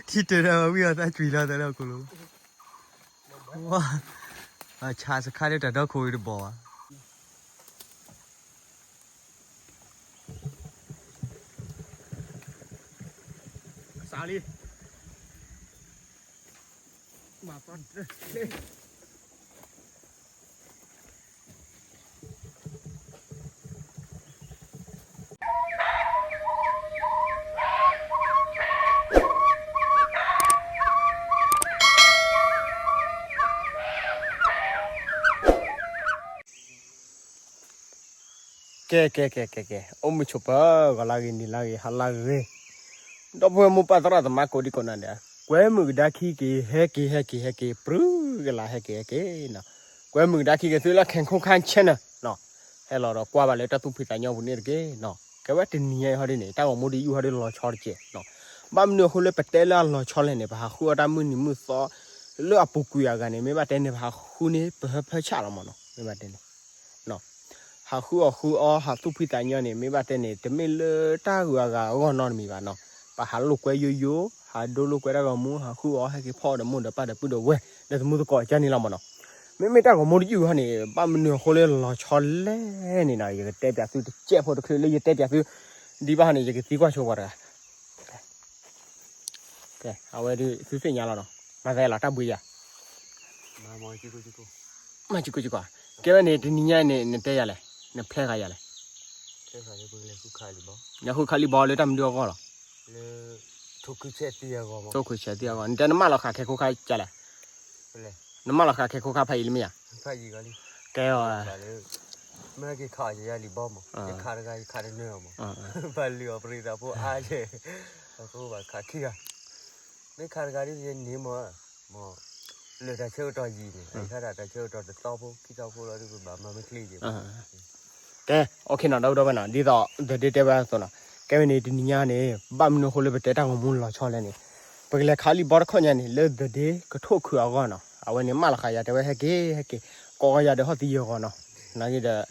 ထံၣ်တၢ်ဒီးဝံၣ်အီၤသးကွံာ်လီၤသးလၢအကိာ်လိၤ, ဝါ, ဆါစခါလၢတၢ်ဒီခိၣ်ဝံၤတဘီၣ်ဘၣ်. စးလံ, မၤပှၤတၢ် ကဲ ကဲ ကဲ ကဲ ကဲ အိၣ်မုာ်ဆိးပၢၤ ဂီၤလၢဂ့ၤ နံၤလၢဂ့ၤ ဟါလၢဂ့ၤ, ဒီပုၢ်ဝဲၢ်မိၢ်ပၢ်သရၣ်သမါကိးဒံကိးနီၢ်ဒဲး, ကွဲမုာ်ကဒါခံက့ၤ ဟဲက့ၤ ဟဲက့ၤ ဟဲက့ၤ ပြူၤကလာ်ဟဲက့ၤဟဲက့ၤနီၤ, ကွဲမုာ်ကဒါခံက့ၤသုလၢ ခဲၣ်ခိၣ်ခါ channel နီၤ, ဟဲလီၤဒီးကွၢ်ဘၣ်လၢတၢ်သူၣ်ဖှံသးညီပူၤန့ၣ်တက့ၢ်နီၤ, ကဲဝဲတနံၤညါအံၤဟီဒ်န့ၣ် တၢ်ဂီၤမူဒ်ယုၢ်ဟီဒ်လီၤဆီတကဲးနီၤ, ဘၣ်မနုၤအဃိလၢပတဲလၢအလီၤဆီလဲၣ်န့ၣ် ပဟးဃုအီၣ်တၢ်မုၢ်နံၤမုၢ်သီ လၢအပူၤကွံာ်အဂၤန့ၣ် မ့ၢ်ဘၣ်တဲန့ၣ် ပဟးဃုန့ၢ်ပဟၢဖၢဆၣ်လီၤမးနီၤ, မ့ၢ်ဘၣ်တဲန့ၣ် ဟးဃုအီၣ်ဃုအီ ဟးသူၣ်ဖှံသးညီန့ၣ် မ့ၢ်ဘၣ်တဲန့ၣ် တမ့ၢ်လၢတၢ်ဂုၤအဂၤအဂီၢ်နီတမံၤဘၣ်နီၤ, ပဟးလိာ်ကွဲယိယိ ဟးဒိလိာ်ကွဲတၢ်ဂီၤမူ ဟးဃုအီၣ်ဟဲက့ၤဖီအီၣ်ဒီးမိၢ်ဒီးပၢ်ဒီးပုၢ်ဒီးဝဲၢ် ဒီးသမူသကိးကန့ၣ်လီၤမးနီၤ, မ့မ့ၢ်တၢ်ဂီၤမူတယုၢ်ဟီန့ၣ် ဘၣ်မနုၤအဃိလၢလီၤဆီလဲၣ်န့ၣ်နီၤ, ယကတဲပၠးသုတစဲးဖိတချုးလၢယတဲပၠးသု ဒ်ဘၣ်ဟီန့ၣ် ယကသံကွၢ်ဆိပှၤတဂၤ ကဲ အဝဲဒုးသုသ့ၣ်ညါလီၤနီၤ, မၤသးလီၤတၢ်ဘှံးယၤ, မၤစ့ၢ်ကီး, ကဲဝဲန့ၣ် တနံၤညါန့ၣ် နတဲယၤလဲၣ်, နဖျဲဃာ်ယၤလဲၣ်, နဃုခးလံၣ်ဘီလၢတၢ်မနုၤအဂီၢ်လီၤ, ထိၣ်ခုဆဲးသံအဂီၢ်, နတဲနမၢလီၤဃာ်ခဲခိၣ်ခါကလဲၣ်, နမၢလီၤဃာ်ခဲခိၣ်ခါဖးယံာ်လံမ့ၢ်ယၤ, ကဲအီၤ မ့ၢ်က့ၤခးယၤလံၣ်ဘီမး, ယခးတဂၤ ယခးတနၢၤမး, ဘၣ်လုၢ်အီၣ်ပရံးသးဖိအါကဲ, အဃိဘၣ်ခးခံဂၤ, မ့ၢ်ခးတဂၤဒ်ယန့ၣ်မး, မး, လၢတၢ်ဆၢကတီၢ်ယံာ်န့ၣ် အံၤခါဒၣ်တၢ်ဆၢကတီၢ်တသီဖိ ခံသီဖိလီၤဒ်ပဘၣ်မၤမ့ၢ်ချ့က့ၤ, ကဲ okay နီၤ ဒီပုၢ်ဒီဝဲၢ်နီၤ, ဒ်သိး The Day တဲဝဲအသိးနီၤ, ကဲဝဲန့ၣ် တနံၤညါန့ၣ် ဘၣ်မနုၤအဃိလၢပတဲတၢ်ဂီၤမူလီၤဆီလဲၣ်န့ၣ်, ပကလဲၤခးလံၣ်ဘီတခီညါန့ၣ် လၢ The Day ကထိၣ်ခုးအဂီၢ်နီၤ, အဝဲန့ၣ်မၢလီၤဃာ်ယၤတဲဝဲဟဲက့ၤ ဟဲက့ၤ, ကိးဂီၤယၤဒီးဟီၣ်သံယဂီၤနီၤ, နာ်က့ဒီး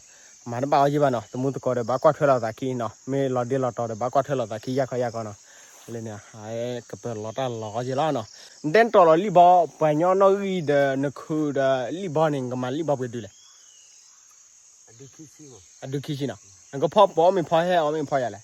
မၤတဘၣ်အီၤယံၣ်ဘၣ်နီၤ, သမူသကိးဒီးဘၣ်ကွၢ်ထွဲလိာ်သးခံနီၤ, မ့ၢ်လီၤဒ့လီၤတီၤဒီးဘၣ်ကွၢ်ထွဲလိာ်သးခံယၢ်ခီယၢ်ခီနီၤ, လၢန့ၣ် ကပလီၤတၢ်လီၤဂီၢ်ယံၣ်လီၤနီၤ, နတဲနတီၤလီၤလံၣ်ဘီ ပှၤညီနီၣ်ဂံၢ်ဒီးနခုးဒီးလံၣ်ဘီန့ၣ် နကမၤလံၣ်ဘီပှဲၤဒုလဲၣ် အဒုခံဆံနီၤ, နကဖီပိာ်မ့ၢ်ဖီဟဲအီၤမ့ၢ်ဖီယၤလဲၣ်,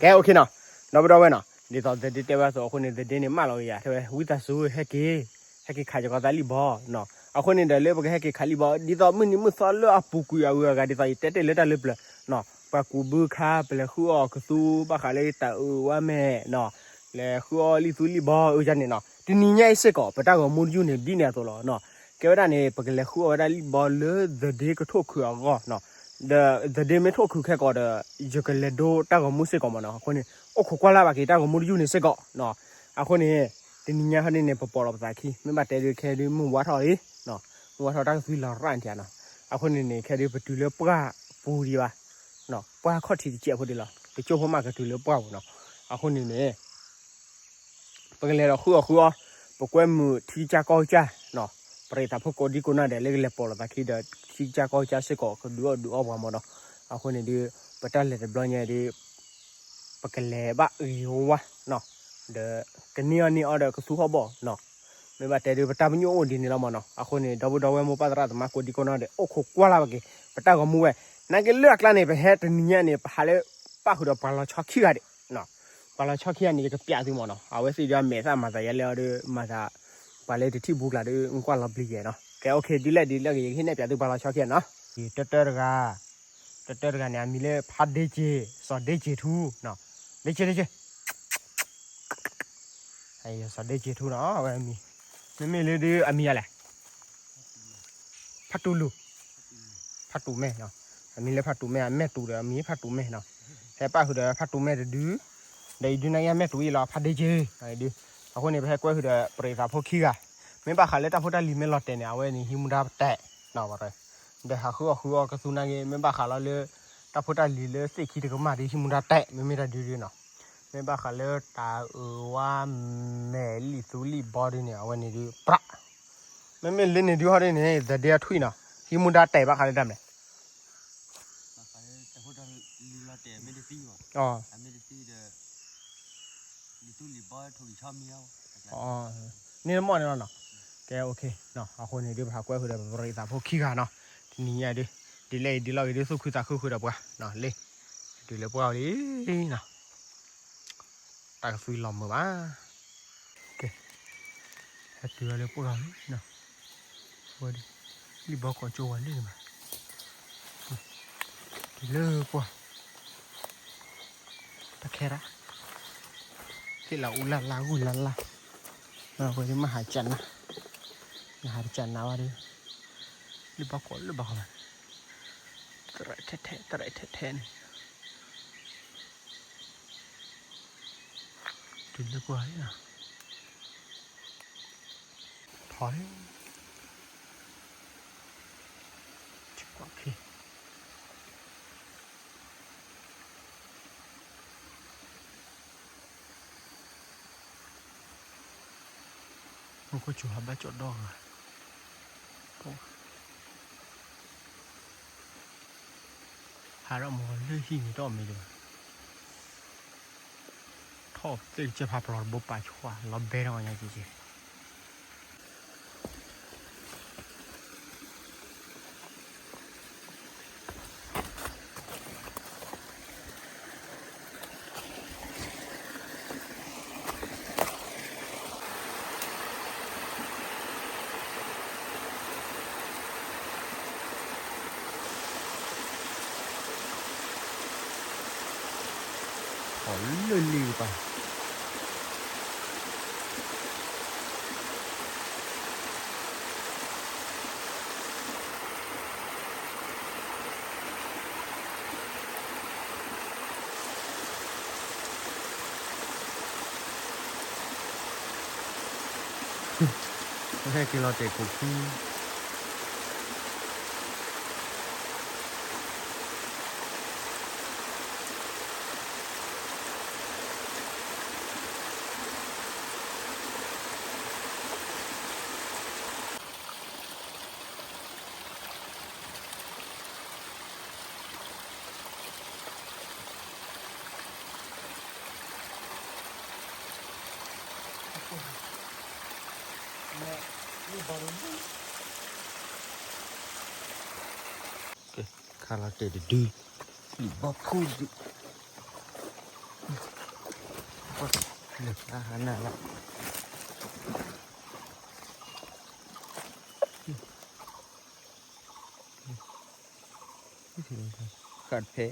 ကဲ okay နီၤ, ဒီပုၢ်ဒီဝဲၢ်နီၤ, ဒ်သိး The Day တဲဝဲအသိးအဃိန့ၣ် The Day န့ၣ် မၢလီၤက့ၤယၤ တဲဝဲ ဝံသးစူၤ ဟဲက့ၤ, ဟဲက့ၤခးယကီသးလံၣ်ဘီနီၤ, အဃိန့ၣ်ဒီးလၢပကဟဲက့ၤခးလံၣ်ဘီ ဒ်သိးမုၢ်နံၤမုၢ်သီလၢအပူၤကွံာ်အဂုၤအဂၤ ဒ်သိးယတဲတ့ၢ်လၢတၢ်လၢပျၢၤနီၤ, ပှၤကူးဘုခါ ပလဲၤဃုအီၣ်ကသူ ဘၣ်ဃးလၢတၢ်အုးဝါမဲာ်နီၤ, လဲၤဃုအီၣ်လံၣ်သူလံၣ်ဘီအုးယါန့ၣ်နီၤ, တနံၤညါအံၤစ့ၢ်ကီး ပတၢ်ဂီၤမူတယုၢ်န့ၣ် ဒ်န့ၣ်အသိးလီၤနီၤ, ကဲဝဲဒၣ်န့ၣ် ပကလဲၤဃုအီၣ်ဝဲဒၣ်လံၣ်ဘီလၢ The Day ကထိၣ်ခုးအဂီၢ်နီၤ, ဒီး The Day မ့ၢ်ထိၣ်ခုးခဲကီးဒီး ယကလဲၤဒိတၢ်ဂီၤမူစ့ၢ်ကီးမးနီၤ, အဃိန့ၣ် အိၣ်ခိးကွၢ်လၢ်ဘၣ်က့ၤတၢ်ဂီၤမူတယုၢ်န့ၣ်စ့ၢ်ကီးနီၤ, အဃိန့ၣ် တနံၤညါဟီဒ်န့ၣ် ပပိာ်လီၤပသးခံ မ့ၢ်ဘၣ်တဲဒုးခဲဒုးမုၢ်ဝါထီၣ်လံ, မုၢ်ဝါထီၣ်တၢ်ကသွံလီၤရၣ်န့ၣ်နီၤ, အဃိန့ၣ်န့ၣ် ခဲဒုးပတုၤလၢပှၢ်ပူၤဒံးဘၣ်, ပှၢ်ခီၣ်ထံးတစဲးဖိဒံးလီၤ, တကၠိဖိမးကတုၤလၢပှၢ်ပူၤနီၤ, အဃိန့ၣ်န့ၣ် ပကလဲၤဒီးဃုအီၣ်ဃုအီ, ပကွဲမုာ်ထံကစၢ်ကီၢ်ကစၢ်နီၤ, ပရံးသးဖိကိးဒံကိးနီၢ်ဒဲးလၢကလဲၤပိာ်လိာ်သးခံဒီး ထံကစၢ်ကီၢ်ကစၢ်စ့ၢ်ကီးကဒုးအီၣ်ဒုးအီပှၤမးနီၤ, အဃိန့ၣ်ဒုး ပတၢ်လဲၤတဘျီညါဒုး ပကလဲၤဘၣ်ဂ့ၤဝါနီၤ, ဒီးကန့ၢ်အီၣ်န့ၢ်အီဒီးကသူဟီၣ်ဘီၣ်နီၤ, မ့ၢ်ဘၣ်တဲဒုးပတၢ်ပညိၣ်အိၣ်ဒ်န့ၣ်လီၤမးနီၤ, အဃိန့ၣ် ဒီပုၢ်ဒီဝဲၢ်မိၢ်ပၢ်သရၣ်သမါကိးဒံကိးနီၢ်ဒဲး အိၣ်ခိးကွၢ်လၢ်ဘၣ်က့ၤ ပတၢ်ဂီၤမူဝဲ, နာ်က့လၢအကျါန့ၣ် ပဟဲတနံၤညါန့ၣ် ပဟးလၢပၣ်ဃုာ်ဒီးပှၤလီၤဆီခံဂၤဒဲး ပှၤလီၤဆီခံဂၤန့ၣ် ယကပျးသုမးနီၤ, အဝဲသ့ၣ်ဒုးအမဲာ်သၣ်မၤသးယဲလဲၣ်အီၤဒီး မၤသး ပှၤလၢတထံၣ်ဘူးကျါဒီး ကွၢ်လီၤပျံၤယဲနီၤ, ကဲ okay ဒ်လဲၣ်ဒ်လဲၣ်ဂ့ၤ ယကဟ့ၣ်နဲၣ်ပျးသုပှၤလီၤဆီခံဂၤနီၤ, တၢတၢတဂၤ, တၢတၢတဂၤန့ၣ် အမံၤလၢဖးဒ့စ့, စီၤဒ့စ့ထူနီၤ, ဒ့စ့ ဒ့စ့ စီၤဒ့စ့ထူနီၤ အဝဲအမံၤ, မ့မ့ၢ်လၢဒုးအမံၤယၤလဲၣ် ဖးတူၢ်လူၢ်, ဖးတူၢ်မဲၢ်နီၤ, အမံၤလၢဖးတူၢ်မဲၢ် အမဲၢ်တူၢ်ဒီးအမံၤဖးတူၢ်မဲၢ်နီၤ, ဟဲပၣ်ဃုာ်ဒီးဖးတူၢ်မဲၢ်တဒု, ဒီးအံၤဒုးနာ်က့အမဲၢ်တူၢ်အံၤလီၤ ဖးဒ့စ့, ဒုး, အဃိန့ၣ် ပဟဲကွဲဃုာ်ဒီးပရံးသးဖိခံဂၤ, မ့ၢ်ဘၣ်ဃးလၢတၢ်ဖိတၢ်လံၤမ့ၢ်လီၤတဲာ်န့ၣ် အဝဲန့ၣ်ဟံးမူဒါတဲာ်နီၤ, ဒီးဟးဃုအီၣ်ဃုအီကသူနာ်က့ မ့ၢ်ဘၣ်ဃးလီၤလၢ တၢ်ဖိတၢ်လံၤလၢသ့ၣ်ခံတကမၣ်ဒီးဟံးမူဒါတဲာ် မ့မ့ၢ်တၢ်ဒုးဒုးနီၤ, မ့ၢ်ဘၣ်ဃးလၢတၢ်အုးဝါမဲာ်လံာ်သူလံာ်ဘီဒုးန့ၣ် အဝဲန့ၣ်ဒုးပြး, မ့မ့ၢ်လၢန့ၣ်ဒုးဟီဒ်န့ၣ် သဒ့အထွံၣ်နီၤ, ဟံးမူဒါတဲာ်ဘၣ်ဃးလၢတၢ်မနုၤလဲၣ်, တၢ်ဖိတၢ်လံၤလီၤတဲာ်မ့ၢ်တသံဘၣ်, မ့ၢ်တသံဒီး န့ၣ်မီၢ်န့ၣ်လီၤနီၤ. ကဲ OK နီၤ, အဃိန့ၣ်ဒုး ပဟးကွဲဃုာ်ဒီး ပရံးသးဖိခံဂၤနီၤ, တနံၤညါဒုး ဒ်လဲၣ်အံၤဒ်လဲၣ်ဂ့ၤဒုး သူၣ်ခုသးခုဃုာ်ဒီးပှၤနီၤ, လ့ၣ် တုၤလၢပှၢ်အီၤလံနီၤ, တၢ်ကသွံလီၤမုာ်ဘၣ်. ကဲ ဟဲတုၤလီၤလၢပှၢ်အီၤလံနီၤ, ဝဲဒၣ် လံၣ်ဘီကီးကၠိဝဲလံန့ၣ်ဘၣ်, တုၤလၢပှၢ် တၢ်ခဲရၣ် ဟ့ၣ်လီၤအူလၢ်လၢ်ဂုၢ်လၢ်လၢ်, ဝဲဒၣ်မ့ၢ်ဟးကနၣ်, မ့ၢ်ဟးတကနၣ်ဝဲဒၣ်, လၢဘီကီးလၢဘီကီးဘၣ်, သရဲးထဲထဲ သရဲးထဲထဲန့ၣ်, တုၤလၢပှၢ်လံနီၤ, ထီၣ်လံ ကွၢ်ဖဲ မူခိၣ်စူၤဟးဘၣ်ကၠီၣ်ဒီဂၤ, ဟးထီၣ်မူလၢဟံၣ်န့ၣ်တအီၣ်မ့ၤဒံးဘၣ်, ထီၣ်သ့ၣ်ကစၢၢ်ဖးဖျိးတဘိပာ်ဆှၢလီၤဘဲထီၣ်ညါက့က့ ထီၣ်လၢလံပၢ် ဟဲက့ၤလီၤတဲာ်ခိၣ်ခံ ခါလီၤတဲာ်တဒု လံာ်ဘီဖူဒု လၢၢ်ဖျါဟါနၢ်လီၤ ဃၣ်တဖဲ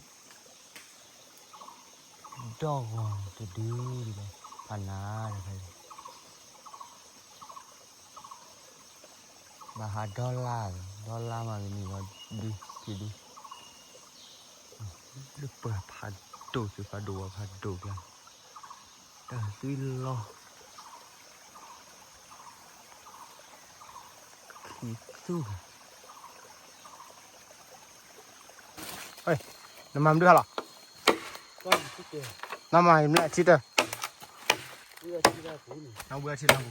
ဒီဂီၤတဒုဒံးလီၤ ဖးနၤတခါအံၤ ဘၣ်ဟးဒီလါ ဒီလါမးကန့ၢ်လီၤဒု ဖံဒု လၢပှၤဖးဒိၣ်သုးဖးဒိၣ်ဝဲဖးဒိၣ်ကျါ တၢ်သွံလီၤ ခံသူ နမၤမနုၤဟါလီၤ နမၤယမ့ၢ်ထံတၢ် နဝံအထံတၢ်ပူၤ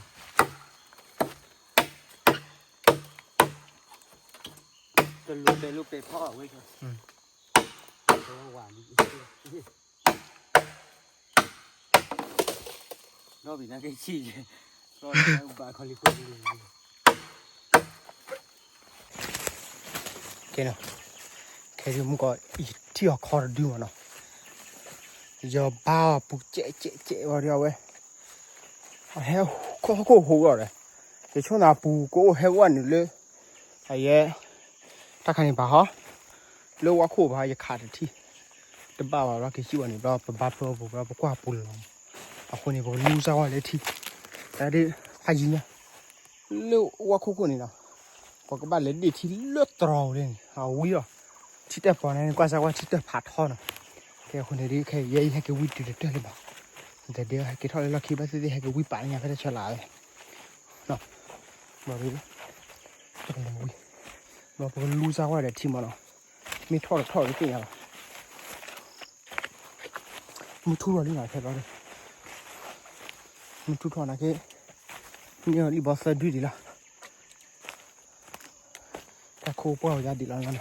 တလူပဲလူပဲဖီအဝဲ ဝါ ဒီဘ့ၣ်နကဆံး ဘၣ်ခီလံခိၣ်လံ ကဲနီၤ ခဲဒုးမူကီး ယထံၣ်အီၤခီတဒုမးနီၤ ယဘါအီၤပူၤကဲးကဲးကဲးဝဲဒၣ်အဝဲ အဟဲခီခိၣ်ဟိးလီၤဒီး ယဆိမိၣ်သးပူၤကအိၣ်ဟဲဝဲနုာ်လၢ အယဲ တၢ်ခါန့ၣ်ဘၣ်ဟီ လၢဝါခိၣ်ဘၣ် ယခးတထံၣ် တဘၣ်ဘၣ်ဘျီ က့ၤစံၣ်ဝဲန့ၣ်ဘျီ ပဘါဖျိပူၤဘျီ ပကွၢ်ပူၤလီၤမး အဃိန့ၣ် ပကလူစၢ်ဝဲလၢထံ တၢ်ဒ် ဖးယံၤညါ လၢဝါခိၣ်ခိၣ်န့ၣ်နီၤ ပကဘၣ်လဲၤဒ့ၣ်ထံလၢတြီၤပူၤလံန့ၣ် အဝံၤလီၤ ထံတၢၢ်ပီၤန့ၣ် ကွၢ်စၢ်ကွၢ်ထံတၢၢ်ဖးထီနီၤ ကဲအဃိန့ၣ်ဒ်ခဲအံၤ ယဲယဟဲက့ၤဝံတုၤတတၢၢ်လၢၤဘၣ် နတဲဒ်ဟဲက့ၤထီၣ်လၢလီၢ်ခံဘၣ်သ့ၣ်သ့ၣ် ဟဲက့ၤဝံပာ်လၢညါဖဲတၢ်ဆၢလၢ်ဝဲ ဘျီဒ် ပကလဲၤဝံ ဘျီပကလူစၢ်ဝဲဒီးထံမးနီၤ မ့ၢ်ထီၣ်တထီၣ်တသ့ၣ်ညါဘၣ် မုၢ်ထူၣ်ထီၣ်လံနီၤ ခဲဘျီဒီး မုၢ်ထူၣ်ထီၣ်နာ်က့ န့ၢ်လံဘီသၢဒုဒံးလီၤ တၢ်ခိပှၢ်ဝဲဒၣ်ဒံးလီၤနီၤ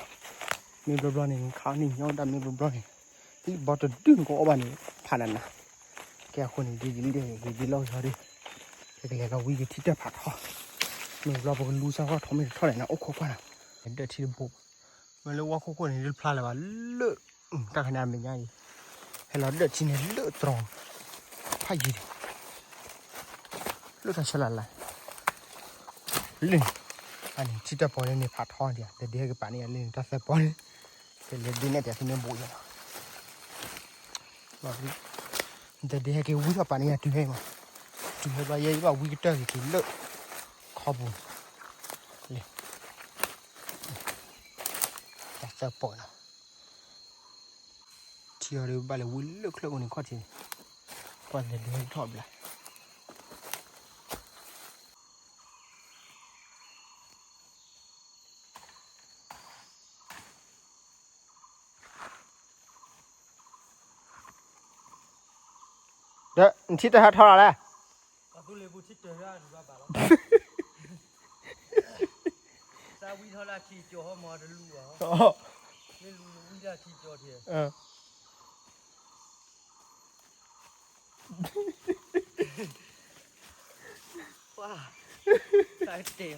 မ့ၢ်ဘျီဘျီန့ၣ် ခါန့ၣ်ညီဒၣ်မ့ၢ်ဘျီဘျီန့ၣ် လံဘီတဒုနကအီၣ်ဘၣ်န့ၣ် ဖးနးနး ကဲ ကဲအဃိန့ၣ် ဒ်ဒ်လီၢ်ကီၢ်ဒီး ပကလဲၤလီၤဝံက့ၤထံတၢၢ်ဖးထီ, မ့ၢ်ဘျီပကလူစၢ်ဂီၢ်ထီၣ်မ့ၢ်တထီၣ်လဲၣ်န့ၣ် အိၣ်ခိးကွၢ်နီၤ, ဒၢးထံတဘိ, မ့ၢ်လၢဝါခိၣ်ခိၣ်န့ၣ် တဖျါလၢၤဘၣ်လၢ, တၢ်ခါန့ၣ်အမဲာ်ညါအံၤ, ဟဲလီၤဒၢးထံန့ၣ်လၢတြီၤ, ဖးယံၤဒီး, လၢတၢ်ဆၢလၢ်လၢ်, လၢန့ၣ်, အန့ၣ် ထံတၢၢ်ပီၤလၢန့ၣ်ဖးထီဒံး, ဒီးဒ်ဟဲကပာ်န့ၢ်ယၤလၢန့ၣ် တၢ်သၢပီၤန့ၣ်, ကလဲၤဒ်န့ၣ်တၢ်ဖဲန့ၣ်ဘိးယၤလီၤ ဒီးဒ်ဟဲက့ၤဝံထီၣ်ပာ်န့ၢ်ယၤတုၤဟဲမး, တုၤဟဲဘျီယဲယဘၣ်ဝံကတၢၢ်က့ၤက့ၤလၢ ခီပူၤ, လဲၤ, တၢ်သၢပီၤနီၤ, ထံအီၤဒီးဘၣ်လဲၤဝံလၢချၢၣ်အိၣ်န့ၣ်ခီၣ်ထံးန့ၣ်, ကွၢ်လဲၤဒ်ဟဲကထီၣ်ဘျး ဒီးနထံၣ်တၢ်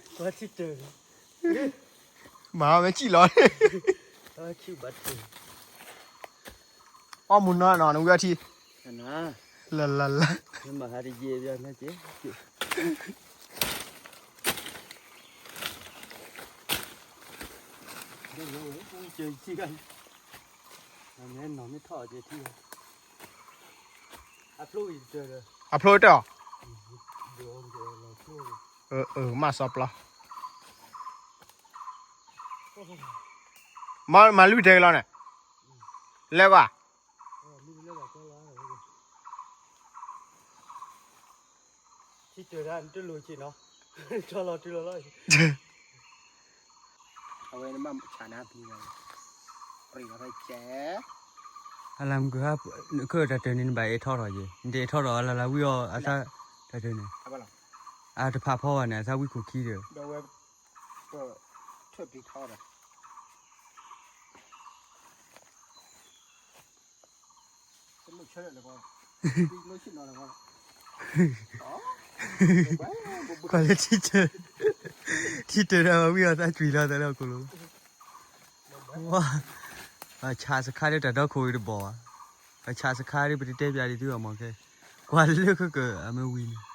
ဟဲထီၣ်လီၤလဲၣ်, မၤဝဲစံၣ်လီၤ, အီၣ်မူနီၤနီၤ နဝံအီထံ, လၢလၢလၢ အဖျိတၢ်အီၤ, မ့ၢ်စီပျီ, မၤလွံၢ်တဲကလီၤန့ၣ်, လဲၤကွၢ် ထံတၢၢ်ဒၣ်နတလိၣ်ဆ့ၣ်နီၤ, ထီလီၤတုၤလီၤလီၤ, အဝဲနဘၣ်ဆးနါပံၤ, ပှ့ၤလီၤဖဲကဲ, အလၢမုၢ်ကဟါ, နခၢၣ်တၢ်တၢၢ်န့ၣ် နဘၣ်အဲၣ်ထီၣ်ထီၣ်ယဲ, နတအဲၣ်ထီၣ်ထီၣ်အလၢလၢဝံအီၤအသး, တၢ်တၢၢ်န့ၣ်, အတဖးဖီဘၣ်န့ၣ် အသးဝံခိၣ်ခံဒီး ကွၢ်လၢထံတၢၢ်, ထံတၢၢ်ဒၣ်ဝံအီၤသးကွံာ်လီၤသးလၢအကိာ်လိၤ, ပှၤဆးစခါဒီးတၢ်ဒီခိၣ်အံၤတဘီၣ်ဘၣ်, ပှၤဆးစခါဒီးပတတဲပျးဒံးသုအီၤမ့ၢ်ခဲ, ကွၢ်လၢခဲကၢၢ်အမ့ၢ်ဝံၤန့ၣ်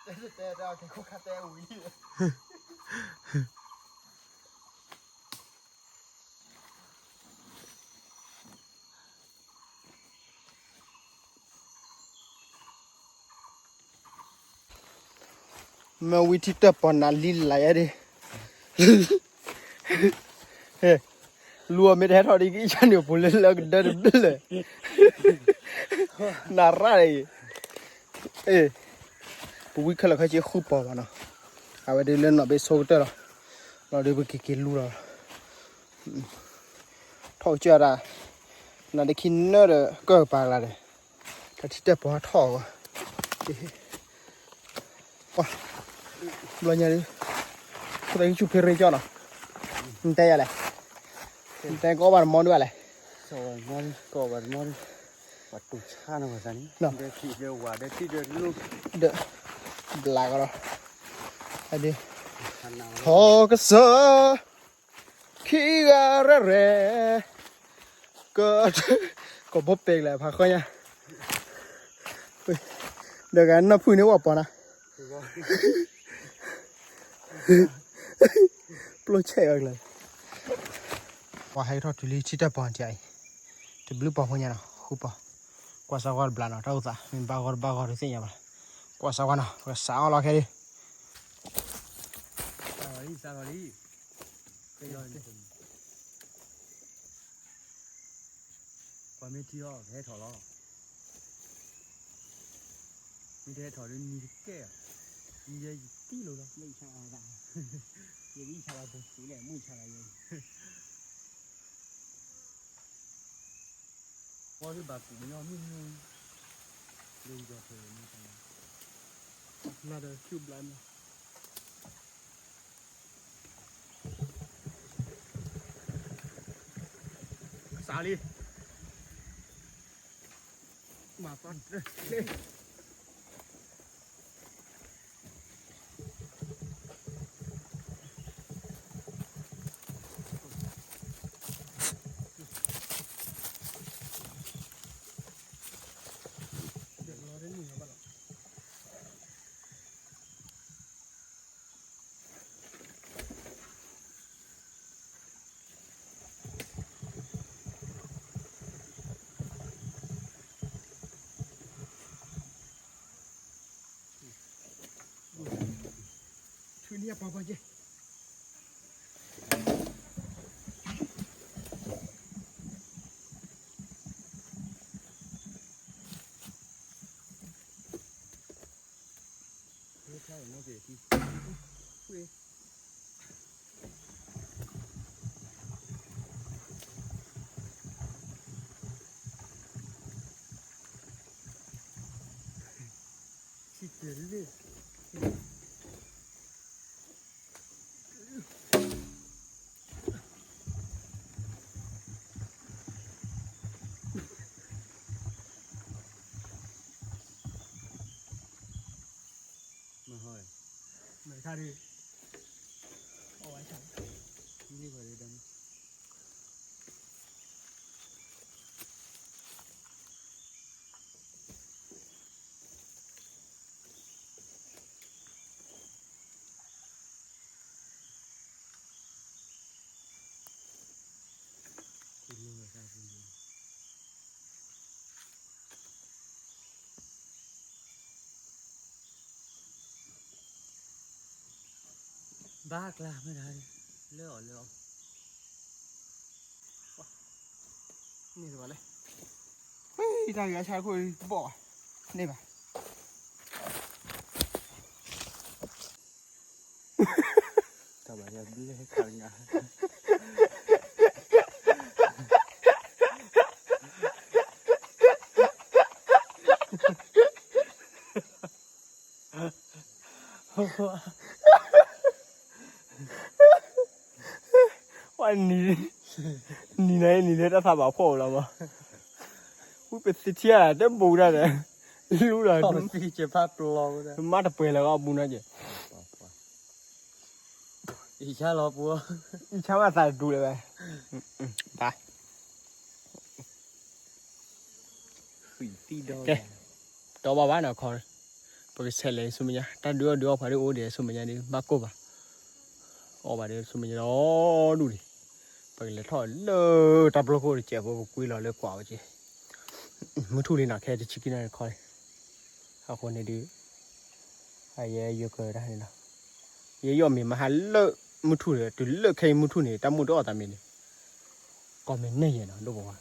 မ့ၢ်ဝံထံတၢၢ်ပီၢ်နၤလံလၢယဲဒၣ်, လူအီၤမ့ၢ်တဟဲထီၣ်ဒ်ကယၢ်န့ၣ် ပူၤလၢလၢကဒၢတဘျၢၣ်လၢာ်, နရၣ်အံၤ, ပဝံခဲလၢာ်ခဲဆ့ဃုပီၢ်ဘၣ်နီၤ, အဝဲဒၣ်လၢနီၢ်ဘ့ဆိကတၢၢ်လီၤ, လီၤဒုးပက့ၤက့ၤလူလီၤ, ထီၣ်ကစၢၢ်ဒၣ်, နဒခံနၢဒီးကၢၢ်ပာ်လၢ်ဒီး, တၢ်ထံတၢၢ်ပီၢ်ထီၣ်အီၤ, ဘျီညါဒုး, ခိၣ်သးကဆူၣ်ဖ့ရ့ကၠီနီၤ, နတဲယၤလဲၣ်, နတဲကအီၣ်ဘၣ်တမီဒုးဘၣ်လဲၣ်, ကီၢ်ဘၣ်တမီဒုး, ပှၤတူၢ်ဆါနီၤပှၤသးန့ၣ်, ဒီး, ဘျးကီးလီၤ, ထီကစၢၢ် ခံဂၤရဲၣ်ရဲၣ်, က, ကီၢ်ဘိပ့ၤလဲၣ် ဖးဃီညါ, ဒီးဂၤနီၢ်ဖုၣ်န့ၣ်ဝဲပီၤနၤ, ပျိဆဲးအီၤကလၢာ်, ပှၤဟဲကထီၣ်တုၤလံထံတၢၢ်ပီၢ်တၢ်အံၤ, တဘျုးပီၢ်ဖိညါနီၤ ဃုပီၢ်, ကွၢ်စးကွၢ်တဘျးနီၤ တၢ်အိၣ်သး မ့ၢ်ဘၣ်ဂီၢ်တဘၣ်ဂီၢ်တသ့ၣ်ညါဘၣ်, ကွၢ်စးကွၢ်နီၤ ပကစးအီၣ်လီၤခဲဒၣ် စးထီၣ်လံ စးထီၣ်လံ, ပှၤမ့ၢ်ထံၣ်အီၤ ကဟဲထီၣ်လီၤ, မ့ၢ်တဟဲထီၣ်ဒီးနံၤတကဲၢ်, နံၤယဲယတံၢ်လိာ်လီၤ, မ့ၢ်ဆါအီၤသး, ယမ့ၢ်ဆါလီၤပူၤစူၤလဲၣ် မ့ၢ်ဆါလီၤယဲ ဝီဒုးဘၣ်ကူၣ်မညီမုၢ်မုၢ်, လၢယီၤဖဲမုၢ်တနၤ, နၤဒီးဆူဘျါမး, စးလံ, ဆူန့ၢ်ပှၤပှၤကဲ မ့ၢ်ခါဒီး အဝဲဆၣ် ဘၣ်ကျါမ့ၢ်ဒၣ် လၢအီၤလၢအီၤ န့ၣ်တဘၣ်လဲၣ် ဝဲတၢ်ဂၤဆါခိၣ်ဘီၣ် န့ၣ်ဘၣ် တၢ်ဘၣ်ယဘျဲၣ်ခါငါ ဝဲနံၤ နံၤနၤအံၤနံၤလၢတၢ်သးဘၣ်ဖှီၣ်လီၤမး ဝံပသ့ထံၣ်တၢ်တဘိဒၣ်ဒီး လူလီၤ မ့ၢ်တပှဲၤလၢၤအီၤဘူးနီၤက့ၤ အံၤဆါလီၤပူၤ အံၤဆါမးသးတဒူလၢၤဝဲ ဘၣ် ကဲ ဒီးဘၣ်ဘၣ်နီၤခီ ပကဆဲးလဲၤဆူမဲာ်ညါ တၢ်ဒုးအီၣ်ဒုးအီဖးဒုးအိၣ်ဒီးဆူမဲာ်ညါဒီး ဘၣ်ကိၢ်ဘၣ် အီၣ်ဘၣ်ဒီးဆူမဲာ်ညါဒီးဒူၣ်ဒံး ပကလဲၤထီၣ်လၢတၢ်ပျီခိၣ်တစဲးဖိ ပကွံလီၤလၢကွၢ်ဝဲက့ၤ မုၢ်ထူၣ်လံနီၤ ခဲတဆံခံနီၤခီ အဃိန့ၣ်ဒုး အယဲယိၤကၢတၢ်န့ၣ်လီၤ ယဲယီၣ်မ့ၤမဟါလၢမုၢ်ထူၣ်ဒီး တုၤလၢခဲအံၤမုၢ်ထူၣ်န့ၣ် တၢ်မုၢ်တအီၣ်သးမ့ၤန့ၣ် ကီၢ်မ့ၢ်နဲၣ်ယဲၢ်နီၤ ဒိၣ်ပဝါ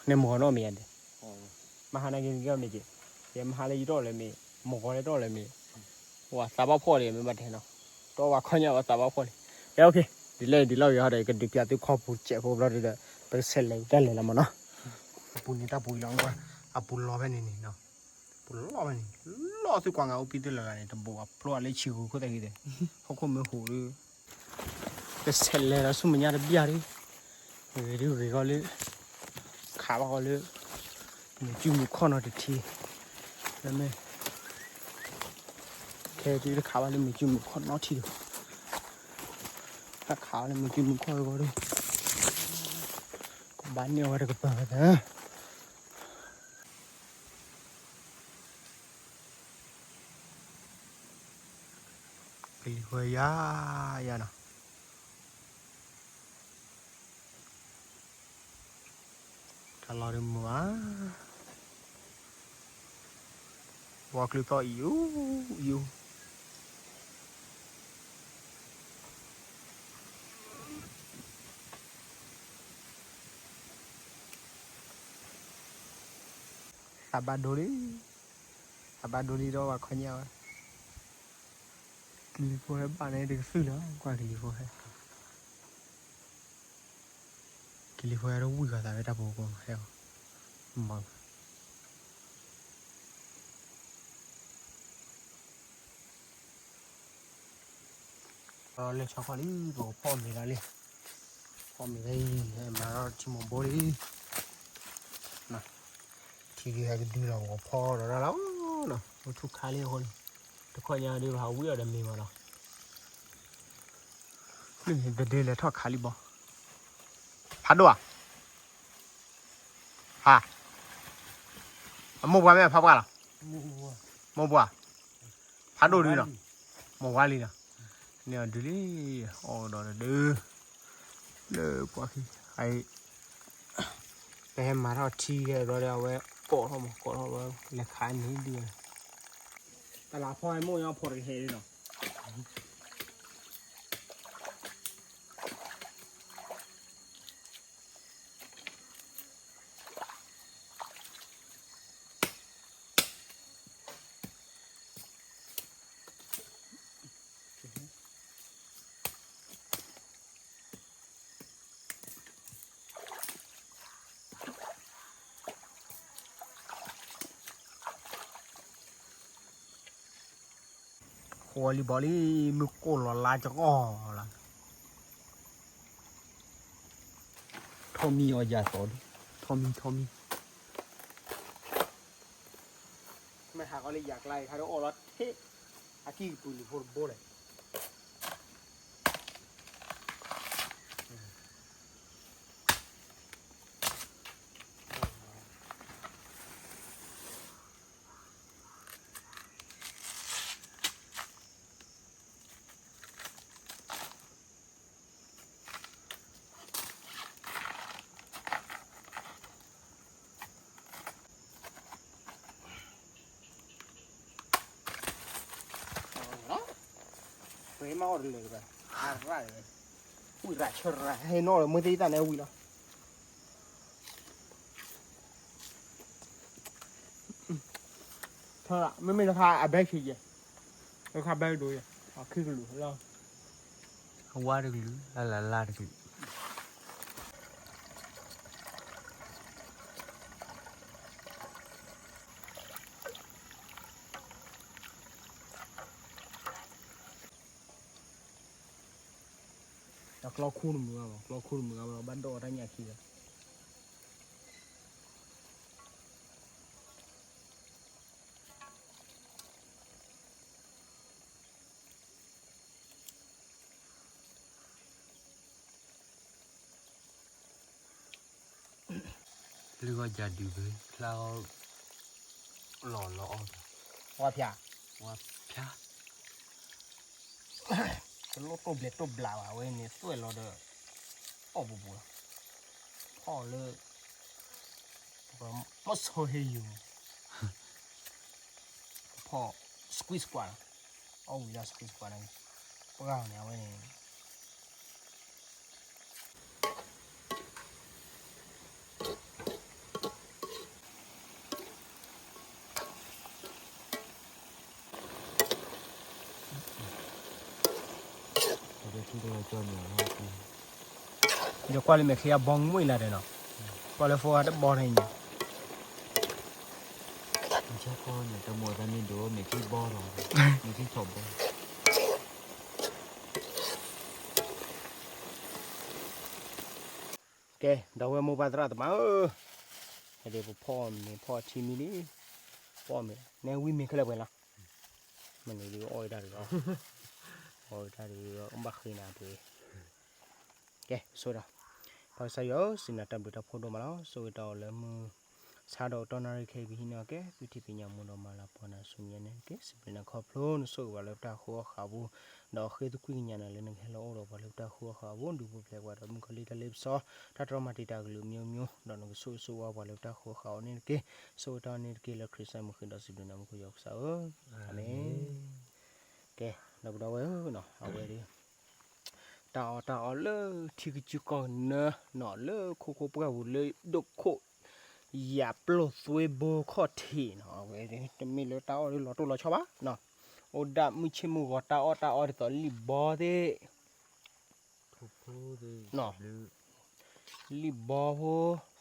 န့ၣ်မုၢ်ဂီၤနီၣ်မ့ၢ်ယါဒဲး မဟါန့ၣ်က့ၤက့ၤမ့ၢ်က့ၤ ယဲမဟါလၢယတအီၣ်လၢၤမ့ၢ် မုၢ်ဂီၤလၢတအီၣ်လၢၤမ့ၢ် ဝဲသးဘၣ်ဖှီၣ်လံ မ့ၢ်ဘၣ်တဲနီၤ တအီၣ်ဘၣ်ခီညါဝဲသးဘၣ်ဖှီၣ်လံ ကဲ okay ဒ်လဲၣ်ဒ်လဲၣ်ဂ့ၤဟီဒီး ယကဒုးပျးသုခီပူၤတစဲးဖိဘျီဒုဒီး ပကဆဲးလဲၤတၢ်လဲၤလီၤမးနီၤ အပူၤန့ၣ်တၢ်ပူၤအံၤလီၤ အပူၤလီၤဖဲန့ၣ်န့ၣ်နီၤ ပူၤလီၤဖဲန့ၣ် လီၤသုကွၢ်ငါအိၣ်ပံသ့ၣ်လၢ်လၢ်န့ၣ် တဘိးအဖျိအလၢဆံးဂူၤခိၣ်သဲးဂ့ၤဒီး ဟီၣ်ခိၣ်မ့ၢ်ဟူးဒီး ကဆဲးလဲၤဒီးဆူမဲာ်ညါတဘျီဒီး ဂ့ၤဒုဂ့ၤဂီၢ်လၢ ခးဘၣ်ဂီၢ်လၢ မုၢ်စုမုၢ်ခီၣ်နီတထံ လၢမ့ၢ် ခဲဒုတခးဘၣ်လၢမုၢ်စုမုၢ်ခီၣ်နီထံဒီး တၢ်ခးဘၣ်လၢမုၢ်စုမုၢ်ခီၣ်အဂီၢ်ဒီး ကဘၣ်န့ၢ်ဝဲတကပၤဝဲသၢ ကလံၤဃဲယၤယၤနီၤ တၢ်လီၤဒုးမုာ်ဧါ ဝီကျုသီၣ်အံၤအူအံၤအူ သးဘၣ်ဒိလံ သးဘၣ်ဒိလံဒီးဝဲခီညါဝဲ ကလံၤဖိဟဲဘၣ်န့ၣ်တကသုၣ်လီၤ ကွၢ်ကလံၤဖိဟဲ ကလံၤဖိဟဲတဝံၣ်ဃီၤသးဝဲတၢ်ဖိကိးမးဟဲအီၤ မၤ ဒီးလဲၤဆီခီလံ ပကဖီၣ်မ့ၤလီၤလံ ဖီၣ်မ့ၤလံ ဟဲမၤထံမိၢ်ဘိလံ နီၤ ကဟဲကဒုလီၤ ပကဖီဒီးဒၣ်လီၤနီၤ, အိၣ်ထူၣ်ခါလံအဃိန့ၣ်, တခီညါဒုးပဟးဝံၣ်အီၤဒီးမ့ၤမးနီၤ, မ့ၢ်တဒုလဲၤထီၣ်ခါလံဘီ, ဖးဒိၣ်ဧါ, ဖး, အမိၢ်ပှၢ်မ့ၢ်ဖးပှၢ်လီၤ, မိၢ်ပှၢ်, ဖးဒိၣ်ဒုနီၤ, မိၢ်ဝါလံနီၤ, န့ၣ်အဒုလံ, အီၣ်ဒီးတဒု, လၢပှၤခံ, အအံၤ ပဟဲမၤထီၣ်ထံကဲဒီးအဝဲကိးထီၣ်မး ကိးထီၣ်ဝဲလဲၤခးန့ၣ်ဒု, တလးဖီမိၢ်ညီဖိတကဟဲနီၤ. ဃိလံဘီလံ, မုၢ်ကိၢ်လီၤလါကီလီၤ. ထီၣ်မံအီၤယၤသီ, ထီၣ်မံ ထီၣ်မံ, မ့ၢ်ဟးကီလၢယၤကျါအံၤ ခါဒိၣ်အီၣ်လီၤထ့, အကံၢ်ကပူၤလံၤဖိတဘိလဲၣ်. ပှၤမၤအီၣ်တလၢာ်တဂၤ, အရၣ်, ဝံၣ်ရၣ်ဆၢရၣ် ဟဲနီၣ်လၢမ့ၢ်သ့ၣ်တၢ်န့ၣ်ဝံၣ်လီၤ. ထီၣ်လၢ မ့မ့ၢ်တခါအဘဲဆံးယဲၢ်, တခါဘဲဒိယဲၢ်, အခံကလုာ်လီၤ, အဝါတကလုာ် အလၢ်လၢ်တကလုာ်. တၢ်ကျီခိၣ်တမုာ်ဘၣ်, ကျီခိၣ်တမုာ်ဘၣ်ဒီး ဘၣ်ဒိးတၢ်ညၣ်ခံဂၤ. လၢဂီၢ်ကၢ်ဒုးဖဲ ချါအီၣ် လီၤလီၤအီၣ်, ဝါဖျါ, ဝါဖျါ, တလိၣ်တိၢ်ဘျဲးတိၢ်ဘျးဘၣ်ဝဲန့ၣ် သွဲၣ်လီၤဒီး အီၣ်ပူၤပူၤလီၤ, ဖီၣ်လၢ မီၢ်ဆီဟ့ယူၤန့ၣ် ဖီၣ် squeeze ကွၢ်လီၤ, အီၣ်ဝံၤဒီး squeeze ကွၢ်န့ၣ် ပှၢ်န့ၣ် အဝဲန့ၣ် ယကွၢ်လၢမဲာ်ချံအဘီမုၢ်လၢ်ဒီးနီၤ, ကွၢ်လၢဖိအတဘီထီၣ်အံၤန့ၣ်, ကီန့ၣ် တမိၢ်သးမ့ၢ်ဒိးမဲာ်ချံဘီထီၣ်, မဲာ်ချံထီၣ်ဘီ ကဲ ဒီပုၢ်ဝဲၢ်မိၢ်ပၢ်သရၣ်သမါဧၢ, ဟဲဒ်ပဖီၣ်မ့ၤဖီၣ်ထံမံၤလံ, ဖီၣ်မ့ၤ နဲဝံမ့ၤခဲလၢာ်ပှဲၤလီၤ, မ့ၢ်န့ၣ်ဒုးအီၣ်ဝဲဒၣ်တဂ့ၤ, အီၣ်ဝဲဒၣ်တဂ့ၤ ဘၣ်ဃ့နၤပှဲၤ, ကဲ ဆိဒီး ပၢ်ကစၢ်ယွၤဧၢ, စံးနၤတၢ်ဘျုးတၢ်ဖှိၣ်ဒိၣ်မးလီၤ, ဆိၣ်ဂ့ၤတၢ်အီၣ်လၢမုၢ် ဆါဒီးတီၢ်နၣ်ရံၣ်ခဲအံၤ ပဟံးန့ၢ်အီၣ်ကဲ သုထံၣ်သ့ၣ်ညါမူဒီးမၤလၤပှီၢ်နၤဆူညါန့ၣ်တက့ၢ်, စံးဘျုးနၤခီဖျိ နဆိၣ်ဂ့ၤပှၤလၢပတၢ်ဃူအီၣ်ဃာ်အပူၤ, ဒီးဃ့သကွံၢ်ကညးနၤလၢနကဟဲလီၤအိၣ်ဒီးပှၤလၢပတၢ်ဃူအီၣ်ဃာ်အပူၤ ဒုးပူၤဖျဲးကွၢ်ဒီးမုၣ်ကီၤလံၢ်တၢ်လ့ပစီ တၢ်တြီမၤတံာ်တာ်ကလုာ် မျိုးမျိုး ဒီးနကဆိၣ်ဂ့ၤဆိၣ်ဝါပှၤလၢပတၢ်ဃူအီၣ်ဃာ်အီၤန့ၣ်တက့ၢ်, ဆိၣ်ဂ့ၤတၢ်အီၣ်န့ၣ်တက့ၢ် လၢခရံာ်စၢ်မုၢ်ဃ့ဒီးစံးဘျုးနၤမူခိၣ်ယွၤကစၢ်ဧၢ, အၤမ့ၣ်. ကဲ ဒီပုၢ်ဒီဝဲၢ်ဧၢ, အဝဲဒၣ် တၢ်အီၣ်တၢ်အီလၢထံကစုကီၢ်ကနၢနီၤ လၢခိခိၣ်ပှၢ်ပူၤလၢဒိၣ်ခိၣ် ယၤပျိၢ်သွ့ဘိခီၣ်ထံးနီၤ, အဝဲတမ့ၢ်လၢတၢ်အီၣ်လၢလီၤတိၢ်လီၤဆီဘၣ်နီၤ, အိၣ်ဒၣ်မုၢ်ဆ့ၣ်မုၢ်ဂီၤတၢ်အီၣ်တၢ်အီဒ်သိးလံၣ်ဘီသ့ၣ် လံၣ်ဘီ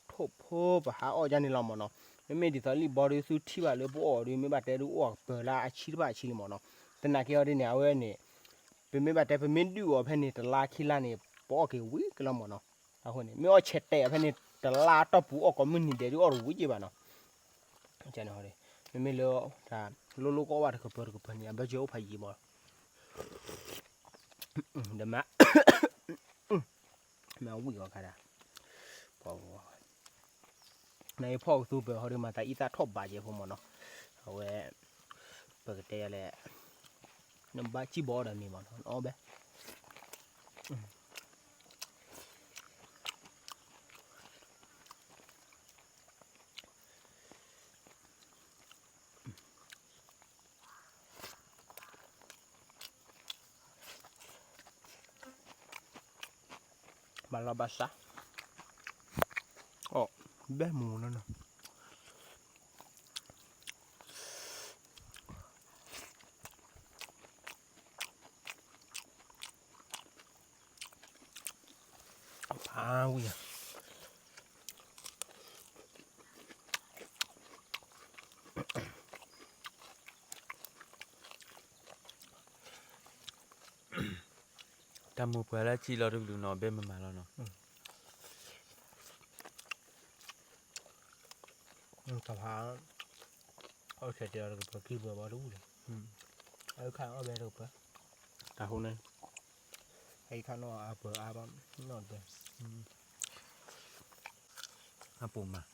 ဖိ ထိၣ်ဖိ ပဟးအီၣ်ဒ်န့ၣ်လီၤမ့ၢ်နီၤ, မ့မ့ၢ်ဒ်သိးလံၣ်ဘီဒုးသုထံၣ်ဘၣ်လၢပအီၣ်ဒုး မ့ၢ်ဘၣ်တဲဒုးအိၣ်ကပၤလၢအဆံတဖၣ်အဆံလံမ့ၢ်နီၤ, သနာ်က့အီၤဒ်န့ၣ် အဝဲန့ၣ် ပမ့ၢ်ဘၣ်တဲ ပမ့ၢ်ဒုးအီၤဖဲန့ၣ် တလါခံလါန့ၣ် ပအီၣ်က့ၤဝံၤကလီၤမ့ၢ်နီၤ, အဃိန့ၣ် မ့ၢ်အီၣ်ဆဲးတဲာ်အီၤဖဲန့ၣ် တလါတီၢ်ပူၤအီၣ်ကိးမုၢ်နံၤဒဲးဒုးအီၣ်တဝံၤက့ၤဘၣ်နီၤ, မ့မ့ၢ်လၢ တၢ်လိၣ်လိၣ်ကီၢ်ဘၣ်တကပၢၤတကပၢၤန့ၣ် အဘၢၣ်စၢၤအိၣ်ဖးယံၤမး, ဒီးမ့ၢ် မ့ၢ်ဝံၣ်အီၤခါဒၣ်, နအံၤဖီၣ်ကသူပၢၤဟီဒုးမၤသးအံသၣ်ထီၣ်ဘးယဲဖိမးနီၤ, အဝဲ ပကတဲလဲၣ်, နဘၣ်စံၣ်ဘီအီၤဒီးမ့ၢ်မးနီၤ, အီၣ်ဘဲ ဘၣ်လီၤဘၣ်စး, အီၣ်ဘဲမူလီၤနီၤ, အဝံၣ် တၢ်မိၢ်ပှၢ်လၢအစံၣ်လီၤတကလုာ်နီၤ ဘဲမမၤလီၤနီၤ, တဖၣ် အီၣ်ဆဲးတဲာ်လီၤတကပၢၤခံပၢၤဘၣ်တဝံၣ်လီၤ, အခါအီၣ်ဘဲတကပၢၤ, တၢ်ဟိန့ၣ် အခါနီၢ်အပၢၤအါဘၣ်, နီၢ်တပၢၤ အပူၤမး,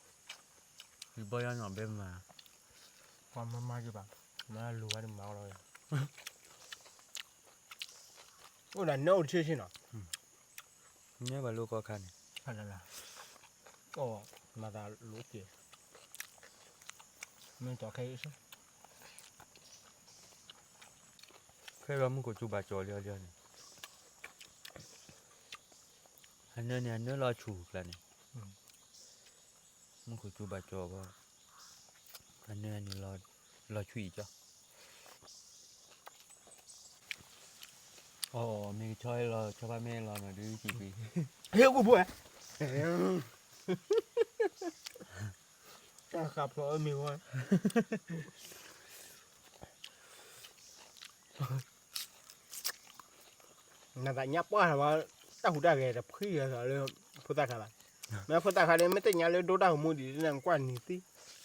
ယဘီယီနီၤဘဲမၤ, ပှၤမၤမၤယဘၣ်, မၤလူၤဝဲတမၤလီၤ, အိၣ်ဒၣ်နၢအိၣ်တဆ့ဆ့နီၤ, နၢဘၣ်လိၣ်ကီၢ်ခါန့ၣ်, အီၣ်မၤသးလိၣ်က့ၤ, မ့ၢ်တီခဲအံၤ, ခဲအံၤမုၢ်ခိၣ်စူၤဘၣ်ကၠီၤလံအီၤလံအီၤန့ၣ်, အနၢန့ၣ် အနၢလီၤဆူၣ်ကျါန့ၣ်, မုၢ်ခိၣ်စူၤဘၣ်ကၠီၤဘၣ်, အနၢန့ၣ် လီၤဆူၣ်အံၤကၠီ, အီၤ မ့ၢ်ကဆီလီၤ ဆီဖးမ့ၢ်လီၤနီၤ ဒုးစံးကွံာ်, ဟ့ၣ်ကူၣ်ဖိ, တၢ်ဃးဖျိးအမ့ၢ်ဝဲ နသးညါပှၢ်ထီၣ်ဘၣ်, တၢ်ဟူးတၢ်ဂဲၤတဖှံဂဲၤလၢ ဖိသၣ်ခါဘၣ်, မ့ၢ်ဖိသၣ်ခါဒီး မ့ၢ်တညါလၢဒိတၢ်ဂီၤမူဒံး နကွၢ်နံၤသံ,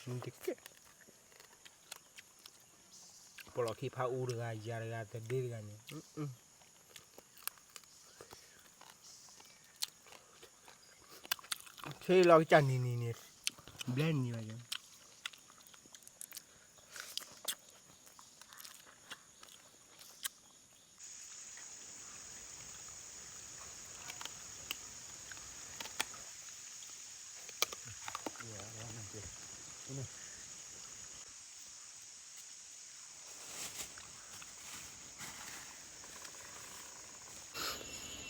နံၤတကဲ, ပလီၢ်ခံဖးအူတဂၤ ယၤတဂၤ သဒ့တဂၤန့ၣ် ဆ့လီၤကစၢ်နံၤနံၤန့ၣ်, ဘျဲနံၤဘၣ်ယၤ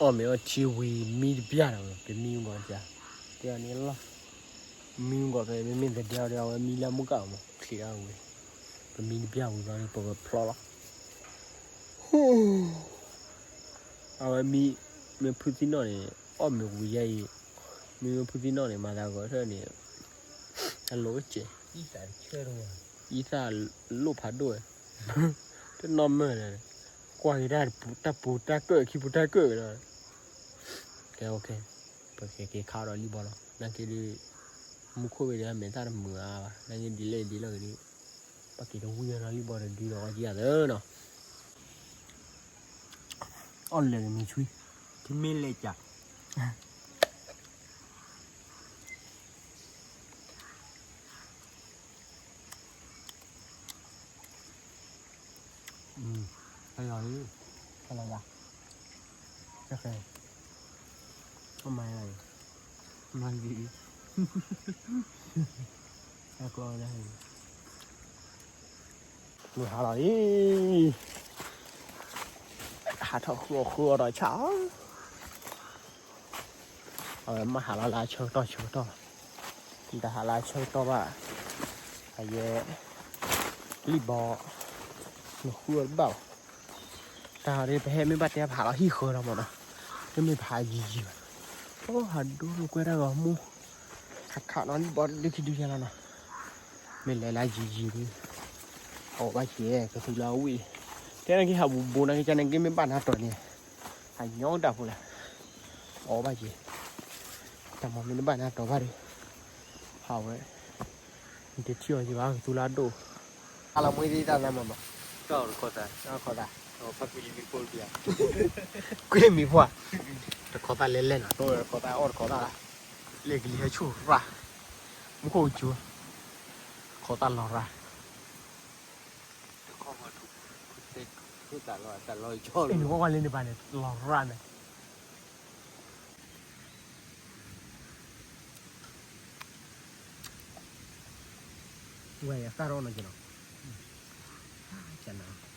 အီၣ်မ့ၤအီထံဝံၤ မံတပျၢ်ဒီး ပမံမုၢ်ဂီၤစၢ်, တဲအီၤန့ၣ်လီၤ, မံမုၢ်ဂီၤဖဲ မ့မ့ၢ်သဒဲအီၤဒီး အဝဲမံလၢမုၢ်ကၢ်အီၤမး ချံးအဝဲ, ပမံတပျၢ်ဝံၤဘျီဒီး ပကဖျီလီၤ, အဝဲမံ, မ့ၢ်ဖုသံနီၣ်န့ၣ် အီၣ်မ့ၤဝံၤယဲအံၤ, မ့မ့ၢ်ဖုသံနီၣ်န့ၣ် မၤသးဂီၤထၢၣ်န့ၣ်, အလိၤကဲး, အံသၣ်လိၣ်ဖးဒိၣ်ဝဲ, တနီၢ်မၢၢ်ဒီး, ကွၢ်က့ၤတၢ်ပူၤတၢ်ကၢၣ် ခံပူၤတၢ်ကၢၣ်ကဒီး, ကဲ OK, ပကက့ၤခးဒီးလံၣ်ဘီလီၤ, နာ်က့ဒီး, မူခိၣ်ဝဲဒီး မဲာ်သၣ်တမုာ်အါဘၣ်, နာ်က့ဒ်လဲၣ်ဒ်လဲၣ်ဂ့ၤဒီး, ပက့ၤတဝံၤဒီးလံၣ်ဘီဒီးဒုးဒီးအီၤကယၤသၢနီၤ အီၣ်လဲၤကမ့ၢ်ဆွံ, တမ့ၢ်လဲၤကး, ဟဲလီၤလံ, ဟဲလီၤယၤ, တၢ်ဃဲ, အမၤယၤအံၤ, မၤလံအံၤ, ဟဲကျီလၢဟဲအံၤ မုၢ်ဟါလီၤအံၤ, ဟးထီၣ်ဃုအီၣ်ဃုအီဒီးဆၣ်, အဝဲမ့ၢ်ဟးလီၤလၢအဆၢကတီၢ်ဆၢကတီၢ်, တဟးလၢအဆၢကတီၢ်ဘၣ်, အယဲ, လံၣ်ဘီ, နဃုအီၣ်တဘၣ်ဘၣ်, တၢ်ဒ်ပဟဲမ့ၢ်ဘၣ်တဲပဟးလီၤဟံၣ်ဃၢလီၤမးနီၤ, တမ့ၢ်ပဟးယံၤယံၤဘၣ်, အိၣ်ဟးဒိလိာ်ကွဲတၢ်ဂီၤမူ, ခးခးနီၤလံၣ်ဘီဒုခံဒုယါလီၤနီၤ မ့ၢ်လဲၤလၢယံၤယံၤဒီး, အီၣ်ဘၣ်က့ၤ ကသူလၢအဝံၣ်, တဲနက့ၤဟးဘူးဘူးနက့ၤကန့ၣ်က့ၤမ့ၢ်ဘၣ်နၤတီၤန့ၣ်, အညီတၢ်ဖိလၢ, အီၣ်ဘၣ်က့ၤ, တၢ်မၤမ့ၢ်တဘၣ်နၤတီၤဘၣ်ဒီး, ဟးဝဲ, တထံၣ်အီၤယဘၣ်ကသူလၢအဒိၣ်, အလီၤမွှ့သ့ၣ်တၢ်သးမၤဘၣ်, တၢ်အီၣ်တခီသး, တၢ်အီၣ်တခီသး, ကွ့ၢ်မံၤဖှၢ်, တခီသးလဲၤလဲၣ်နီၤ, တၢ်အီၣ်တခီသး, အီၣ်တခီသး, လဲၤကလံၤဟဲဆူၣ်ရၣ်, မူခိၣ်ကစူၤ, တခီသးလီၤရၣ်, နကွၢ်ကွၢ်လၢန့ၣ်ဘၣ်န့ၣ် လီၤရၣ်န့ၣ် ဝဲယသၣ်ထီၣ်နီၤက့ၤနီၤ, ကနၤ, ဝ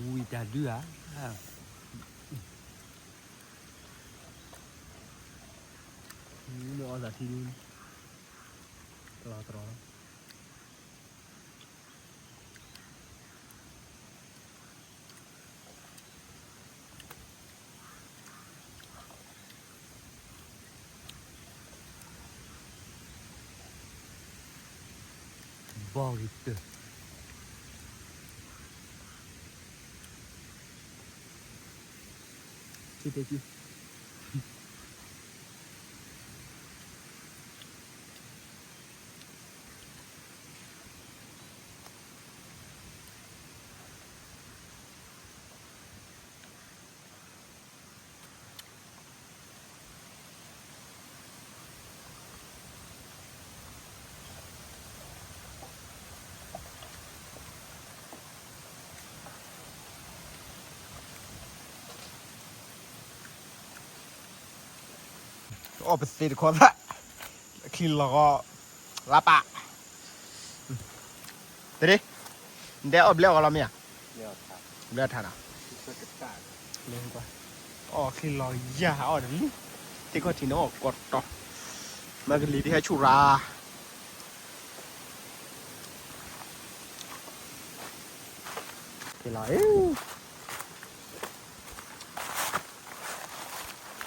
ံၤတၢ်ဒုဧါ, မ့ၢ်အီၣ်သးထံဒု, တလီၤတရီ, ဘီၣ်ဂ့ၤတၢၢ်, က့တက့ အီၣ်ပသ့တခီသၣ်, ချံလီၤဂီၤ, ရပၣ်, တဒ့, နတဲအီၣ်ဘျဲၣ်အီၤလီၤမ့ၢ်ဧါ, ဘျဲၣ်ထါနီၤ, အီၣ်ချံလီၤယၢ်ဟးအီၣ်တလံ, သ့ၣ်ခီၣ်ထံးန့ၣ်အီၣ်ကီး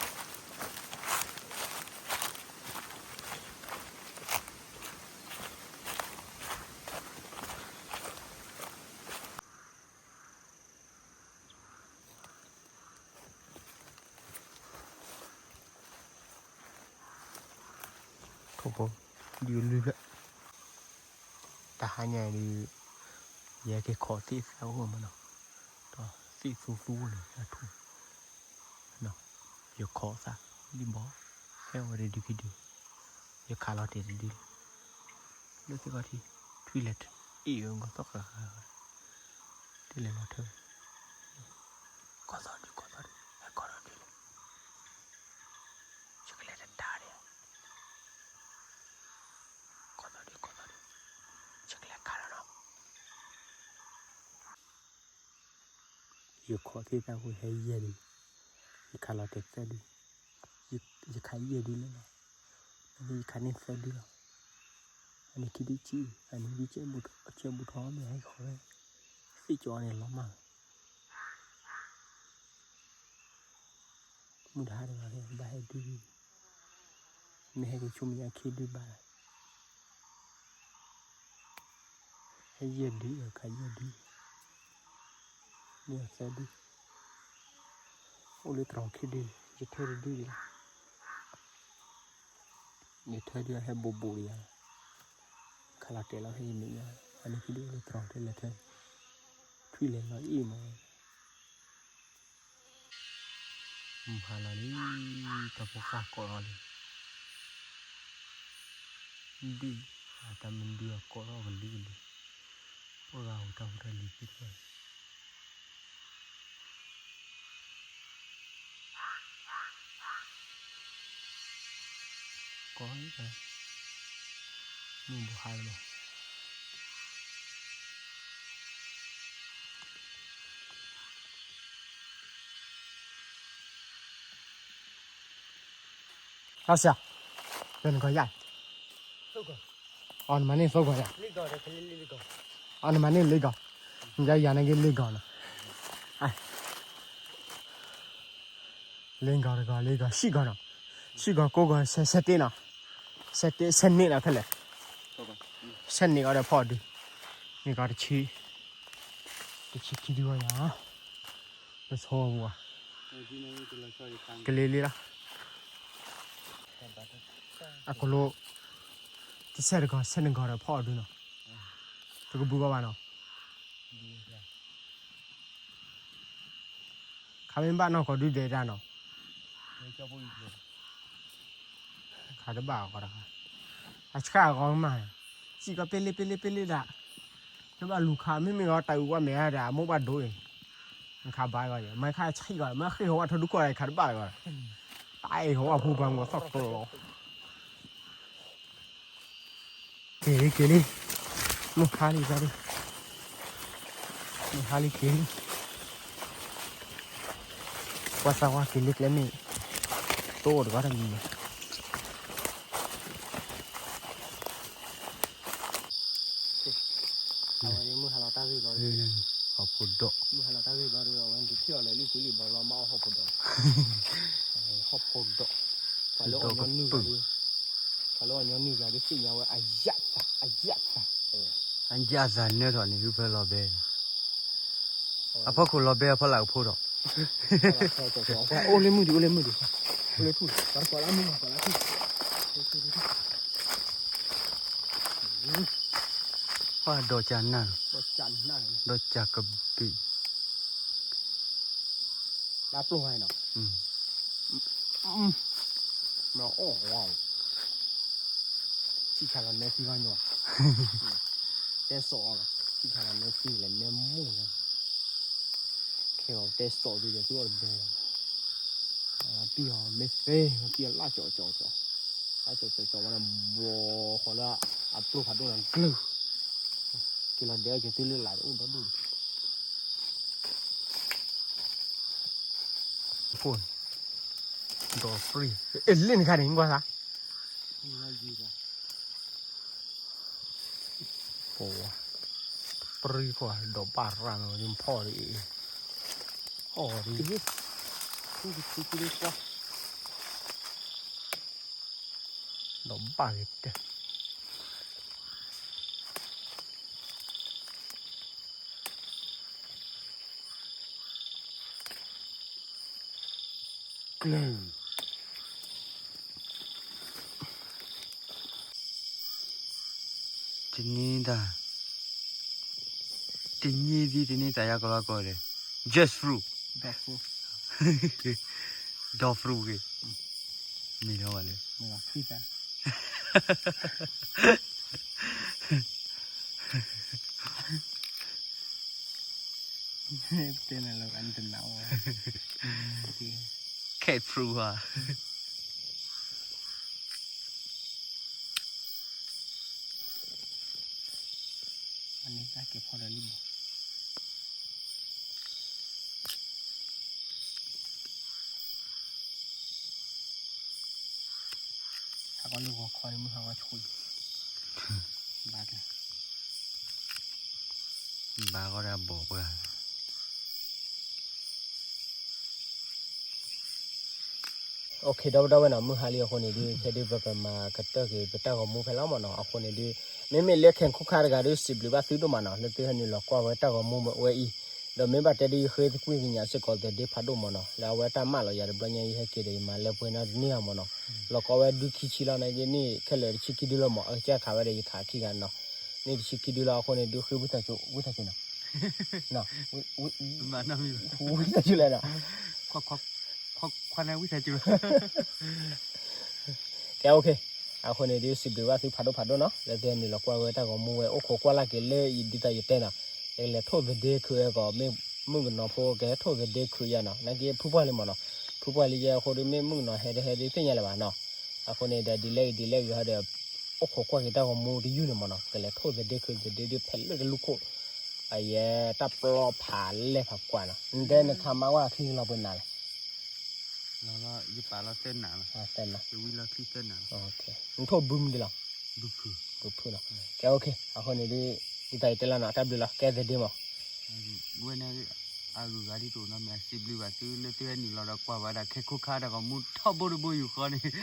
တီၤ, မၤကလံၤဒ်ဟဲဆူၣ်ရၣ် က့ၤလီၤ, ထီဘိ, ဒုးလုၢ်ဖျၢၣ်, တဟါညါအံၤဒုး, ယဟဲက့ၤခိးသ့ၣ်သၣ်အိၣ်မးနီၤ, ဒီးသ့ၣ်သူသူန့ၣ် အထူၣ်, ယခိးသၣ်လံဘီ, ဟဲဝဲတဒုခံဒု, ယခးလီၤတဲာ်တဒုလံ, လၢသ့ၣ်ခီၣ်ထံး, ထွံၣ်လဲၤအ့ၣ်အဂီၢ်သီၣ်ဃာ်ဃာ်, တလဲၤလီၤထၢ, ကီၢ်သီၣ်ဒု ကီၢ်သီၣ်ဒု ဟဲကီၢ်ဒီးဒုလံ, ယကလဲၤတဒါန့ၣ် ကီၢ်သီၣ်ဒု ကီၢ်သီၣ်ဒု, ယကလဲၤခးလီၤနီၤ, ယခိးသ့ၣ်သၣ်ဝဲဟဲယဲၢ်ဒု, ယခးလီၤတဲာ်သၢဒု, ယခးယဲၢ်ဒုလၢလီၤ, အန့ၣ်ယခးန့ၢ်သၢဒုလီၤ, အန့ၣ်ခံဒုကံၣ်, အန့ၣ်ဒုကံၣ်, ကံၣ်ဘူၣ်ထီမ့ၢ်ဟဲဃီဝဲ, သ့ၣ်ကၠီန့ၣ်လီၤမၢ် မုၢ်တဟါတဂၤ ဘၣ်ဟဲဒု, မ့ၢ်ဟဲက့ၤဆိမ့ၢ်ယါခ့ဒုဘၣ်, ဟဲယဲၢ်ဒု ခးယဲၢ်ဒု, န့ၢ်အီၤသၢဒု, အိၣ်လၢတြီၤခ့ဒု, ယထၢတဒုဒံးလီၤ, ယထၢဒုဟဲဘူးဘူးဒံးယၤ, ခးလီၤတဲာ်လီၤဟဲယမ့ၢ်ယါ, အန့ၣ်ခ့ဒုအိၣ်လၢတြီၤထဲလဲၤထၢ, ထွံၣ်လဲၤလီၤအ့ၣ်မး မုၢ်ဟါလီၤလံ, တၢ်ဖိဃၢ်ကိးထီၣ်လံ, ဒုၣ်, အတၢ်မ့ၢ်ဒုၣ်အကိးထီၣ်ကလုာ်ကလုာ်, ပှၤဂၤဟူးတၢ်ဟူးတၢ်လံၤသ့ၣ်တဖၣ်, ကိး, မုၢ်ဘိးဟါလီၤမး ဟါစၢ်, လၢနကီၢ်ယါ, အီၤနမၤန့ၢ်သိကီၢ်ယါ, အီၤနမၤန့ၢ်လ့ကီၢ်, ယါယၤန့ၣ်က့လ့ကီၢ်နီၤ, လ့ကီၢ်တကီၢ် လ့ကီၢ် ဆံကီၢ်နီၤ, ဆံကီၢ်ကိးကီၢ် ဆဲးဆဲးတ့နီၤ, ဆဲးတ့ ဆဲးန့ၢ်နီၤဖဲလဲၣ်, ဆဲးန့ၢ်အီၤဒီးဖီၣ်ဒု, န့ၢ်ကီၢ်တဆံ, တဆံခံဒုဝဲယၤ, ပဆီပူၤ, ကလ့လ့လီၤ, အကလိ, တဆဲးတကီၢ် ဆဲးနကီၢ်ဒီးဖီအီၣ်ဒုနီၤ, တကဘုကီဘၣ်နီၤ, ခါမ့ၢ်ဘၣ်နီၢ်ကီၢ်ဒုဒဲးတၢ်နီၤ, ခါတဘၣ်အီၤကီးတခါ, အဆှၣ်အဂီၢ်မး, စံၣ်ကီးပ့လ့ပ့လ့ပ့လ့ဒၣ်, တဘၣ်လူၤခး မ့မ့ၢ်ဂီၤတၢ်အုးဝဲမဲာ်ဒၣ် အမိၢ်ဘၣ်ဒိအံၤ, နခးဘၣ်ဂီၤယဲ မ့ၢ်ခါဆံၣ်ဂီၤ မ့ၢ်ဃ့ၢ်ဟီဝဲထီၣ်ဒူၣ်ကီၢ်ဒီး ခးတဘၣ်ဂီၤ, တၢ်အံၤဟီဝဲဖိပှၤမီၤသီၣ်ကျီ က့ၤလံ က့ၤလံ, မုၢ်ဟါလံ မုၢ်ဟါလံ က့ၤလံ, ကွၢ်စၢ်ဝါက့ၤလံကျဲမ့ၢ်, တိၣ်တဂီၢ်တမံၤ, အဝဲမုၢ်ဟါလီၤတၢ်ဂ့ၢ်ဘီဒီး, ဟီၣ်ဖိဒီး, မုၢ်ဟါလီၤတၢ်ဂ့ၢ်ဘီဒီး အဝဲဒုးထံၣ်အီၤလၢလံာ်ကွံလံာ်ဘီလီၤ မ့ၢ်အီၣ်ဟီၣ်ဖိဒီး, ဟီၣ်ဖိဒီး, ပှၤလၢအီၣ်ညီနုၢ်ဂၤဒီး, ပှၤလၢအီၣ်ညီနုၢ်ဂၤဒီးသ့ၣ်ညါဝဲ အယၣ်သး အယၣ်သး, အယၣ်သးနၢထီၣ်န့ၣ် ဟုဖၢလီၤဘဲန့ၣ်, အဖီခိၣ်လီၤဘဲအဖီလာ်ကဖိဒီး, အိၣ်လၢမုၢ်ဒံး အိၣ်လၢမုၢ်ဒံး, အိၣ်လၢထူၣ်, ပှၤလၢမုၢ်ပှၤလၢထူၣ် ပှၤဒီးကနၣ်, ဒီးကကဘံၣ်, လၢပျိၢ်ဝဲနီၤ, မ့ၢ်အီၣ်ဝဲ, ဆံၣ်ခါလီၤနဲသံဘၣ်ညီ, တဲစိာ်အီၤလီၤ, ဆံၣ်ခါလီၤနဲသံလဲၣ်နဲမိၢ်လဲၣ်, ခဲအီၤတဲစိာ်သုဒီးသုအီၣ်တဘဲလီၤ, ပံၢ်အီၤမ့ၢ်သ့ ပံၢ်အီၤလၢကၠီကၠီကၠီ, လၢကၠီကၠီကၠီဝဲဒီး ဘီဃီလၢအပျိၢ်ဖးဒိၣ်န့ၣ်ကျၢၤ, က့ၤလီၤဒဲးအက့ၤသုလၢလာ်အိၣ်ဒီဒူၣ်န့ၣ်, အဃိန့ၣ်, ဒီးပြံ, အဲ လ့ၣ်နခါန့ၣ် ကွၢ်သး, ပြံဃီ, ဒီးဘၣ်ရၣ်မး ဖီၣ်ဒီး, အီၣ်ဒီး, ဒီးဘၣ်ဂ့ၤတဲ ကျၢၤ, တနံၤတၢ်, တနံၤဒ်တနံၤတၢ်ယါကလီကီၢ်ဒီး, just fruit, dog fruit, dog fruit ဂ့ၤ, မ့ၢ်လီၤဝဲလဲၣ် တဲနၤလီၤ cat fruit ဧါ. အန့ၣ်တၢ်ကဲၤဖီၣ်ဒီးလံမး. ဟးဂီၤလၢဂီၤခီန့ၣ် မုၢ်ဟးဂီၤဆူၣ်အံၤ, ဘၣ်က, ဘၣ်ဂီၤဒီးအဘီၣ်ပှၢ် OK ဒီပုၢ်ဒီဝဲၢ်နီၤ, မုၢ်ဟါလံအဃိန့ၣ်ဒုး ခဲဒုးပကမၤကတၢၢ်က့ၤ ပတၢ်ဂီၤမူဖဲလီၤမးနီၤ. အဃိန့ၣ်ဒုး မ့မ့ၢ်လၢခဲခိၣ်ခါတဂၤဒုး စံးဘျုးဘၣ်သုဒိၣ်မးနီၤ, လၢသုဟဲနုာ်လီၤကွၢ်ဝဲတၢ်ဂီၤမူဝဲအံၤ, ဒီးမ့ၢ်ဘၣ်တဲဒုး ယဃ့သကွံၢ်ကညးစ့ၢ်ကီးသဒ့ဖးဒိၣ်မးနီၤ, လၢအဝဲတၢ်မၢလီၤယၤတဘျီညါ ယဟဲက့ၤဒီးယမၤလၢပှဲၤနီတန့ၢ်ဧါမးနီၤ. လီၤကီဝဲဒုခံဆံလီၤ နာ်က့န့ၣ် ခဲလၢာ်တဆံခံဒုလီၤမး, အကစၢ်ခးဝဲဒီးယခးခံဂၤနီၤ, န့ၣ်တဆံခံဒုလီၤ. အဃိန့ၣ်ဒုး ဃ့ဝံသးစူၤ ဝံသးစူၤနီၤ, ဝံသးစူၤလဲၣ်နီၤ. ကဲ OK, အဃိန့ၣ်ဒုး စံးဘျုးဘၣ်သုဖးဒိၣ်ဖးဒိၣ်နီၤ, လၢသုဟဲနုာ်လီၤကွၢ်ဝဲတၢ်ဂီၤမူဝဲ အိၣ်ခိးကွၢ်လၢ်က့ၤလၢအံၤ ဒ်သိးယတဲနီၤ, ယကလဲၤထိၣ်သဒ့ခုအံၤကီး မ့ၢ်မုၣ်ကနီၤဖိ ကဟဲထိၣ်သဒ့ခုယၤနီၤ, နာ်က့ဖုပှၢ်လံမးနီၤ, ဖုပှၢ်လံယဲအဃိဒုး မ့ၢ်မုၣ်ကနီၤဟဲတဟဲဒုးသ့ၣ်ညါလၢၤဘၣ်နီၤ. အဃိန့ၣ်ဒီး ဒ်လဲၣ်ဂ့ၤဒ်လဲၣ်ဂ့ၤဟီဒီး အိၣ်ခိးကွၢ်က့ၤတၢ်ဂီၤမူတယုၢ်န့ၣ်မးနီၤ, ကလဲၤထိၣ်သဒ့ခုသဒ့ဒုးဖဲလၢတလူၢ်ခိၣ်, အယဲတၢ်ပျီဖးလဲၢ်ဖးကွၢ်နီၤ, နတဲနခါမါဝဲအချံကလီၤပှဲၤနၤလဲၣ်. ယပာ်လီၤသၢနၤလီၤ, ယဝံလီၤချံသၢနၤလီၤ, နထိၣ်ဘုမနုၤလီၤ, ဘုဖု, ဘုဖုနီၤ. ကဲ OK, အဃိန့ၣ်ဒုး ဒ်သိးယတဲလီၤနီၤ, တၢ်ဘျုးလီၤ ကဲသဒ့မး. ဝဲန့ၣ် အဂုၤအဂၤဒ်တအိၣ်နီတမံၤ စံးဘျုးဘၣ်သုလၢသုဟဲနုာ်လီၤဒီးကွၢ်ဘၣ်ဒၣ်ခဲခိၣ်ခါတၢ်ဂီၤမူထီဘိတဘိယူၢ်ဃီန့ၣ်,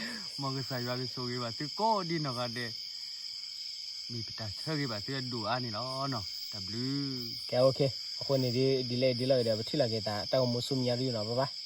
မ်ကစၢ်ယွၤကဆိၣ်ဂ့ၤဘၣ်သုကိးဒံနီၢ်ဂၤဒဲး, မ့ၢ်ပတၢ်ဆၢဂ့ၤဘၣ်သုအဒိၣ်အါန့ၣ်လီၤနီၤ, တၢ်ဘျုး. ကဲ OK, အဃိန့ၣ်ဒ်လဲၣ်ဒ်လဲၣ်ဂ့ၤဒီး ပထံၣ်လိာ်က့ၤသး တၢ်ဂီၤမူဆူမဲာ်ညါတယုၢ်နီၤ, bye bye.